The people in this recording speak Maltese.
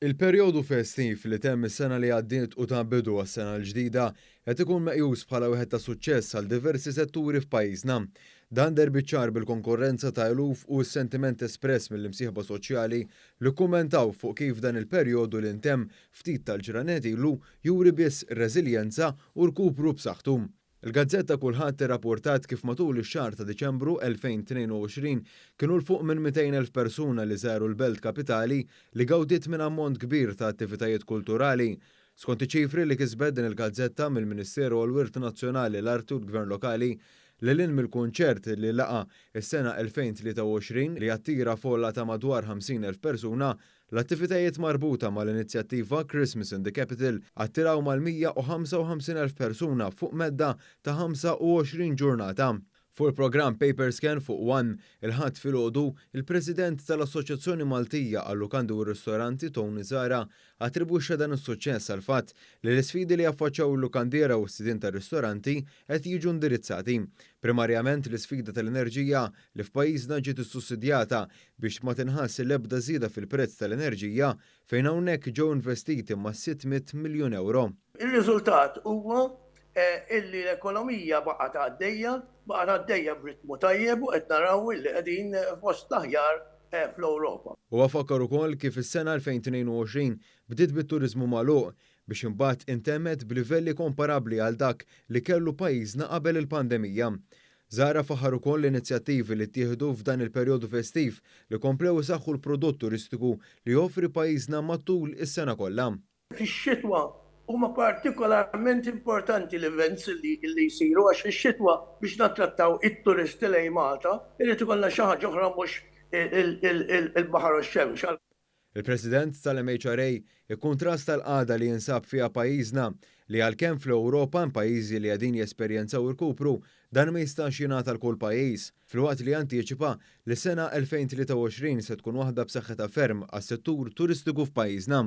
Il-perjodu festiv li temm is-sena li għaddiet u ta bidu għas-sena l-ġdida qed ikun meqjus bħala wieħed ta' suċċess għal diversi setturi f'pajjiżna. Dan deher biċ-ċar bil-konkorrenza ta' eluf u s-sentiment espress mill-imsieħba soċjali li kkummentaw fuq kif dan il-perjodu li ntemm ftit tal-ġranet ilu juri biss reżiljenza u rkupru b'saħħtu. Il-gazzetta Kullħadd irrapportat kif matul ix-xahar ta' Diċembru 2022 kienu 'l fuq minn 200,000 persuna li żaru l-belt kapitali li gawdiet minn ammont kbir ta' attivitajiet kulturali. Skont iċ-ċifri li kisbet din il-gazzetta mill-Ministeru għall-Wirt Nazzjonali, l-Arti u l-Gvern Lokali, lil hinn mill-kunċert li laqa' s-sena 2023 li attira folla ta' madwar 50,000 persuna, L-attivitajiet marbuta mal-inizjattiva Christmas in the Capital attiraw mal-155,000 persuna fuq medda ta' 25 ġurnata. Fuq il-programm Paperscan fuq One, il-Ħadd filgħodu, il-President tal-Assoċjazzjoni Maltija għal-Lukandi u r-Ristoranti Tony Zahra attribwixxa dan is-suċċess għall-fatt li l-isfidi li jaffaċċjaw il-lukandiera u s-sidien tar-ristoranti qed jiġu indirizzati. Primarjament l-isfida tal-enerġija li f'pajjiżna ġiet issussidjata biex ma tinħass l-ebda żieda fil-prezz tal-enerġija fejn hawnhekk ġew investiti mas-600 miljun ewro. Ir-riżultat huwa illi l-ekonomija baqgħet għaddejja, baqgħet għaddejja b'ritmu tajjeb u qed naraw illi qegħdin fost l-aħjar fl-Ewropa. Huwa fakkar ukoll kif is-sena 2022 bdiet bit-turiżmu magħluq biex imbagħad intemmet b'livelli komparabbli għal dak li kellu pajjiżna qabel il-pandemija. Zahra faħħar ukoll l-inizjattivi li ttieħdu f'dan il-perjodu festiv li komplew isaħħu l-prodott turistiku li joffri pajjiżna matul is-sena kollha. Fix-xitwa huma partikolarment importanti l-events li jsiru għax fix-xitwa biex nattrattaw it-turisti lejn Malta irid ikollna xi ħaġa oħra mhux il-baħar u x-xemx. Il-President tal-MHRA ikkuntrasta l-qagħda li jinsab fiha pajjiżna li għalkemm fl-Ewropa hemm pajjiżi li qegħdin jesperjenzaw irkupru, dan ma jistax jingħad għal kull pajjiż, filwaqt li antiċipa li s-sena 2023 se tkun waħda b'saħħitha ferm għas-settur turistiku f'pajjiżna.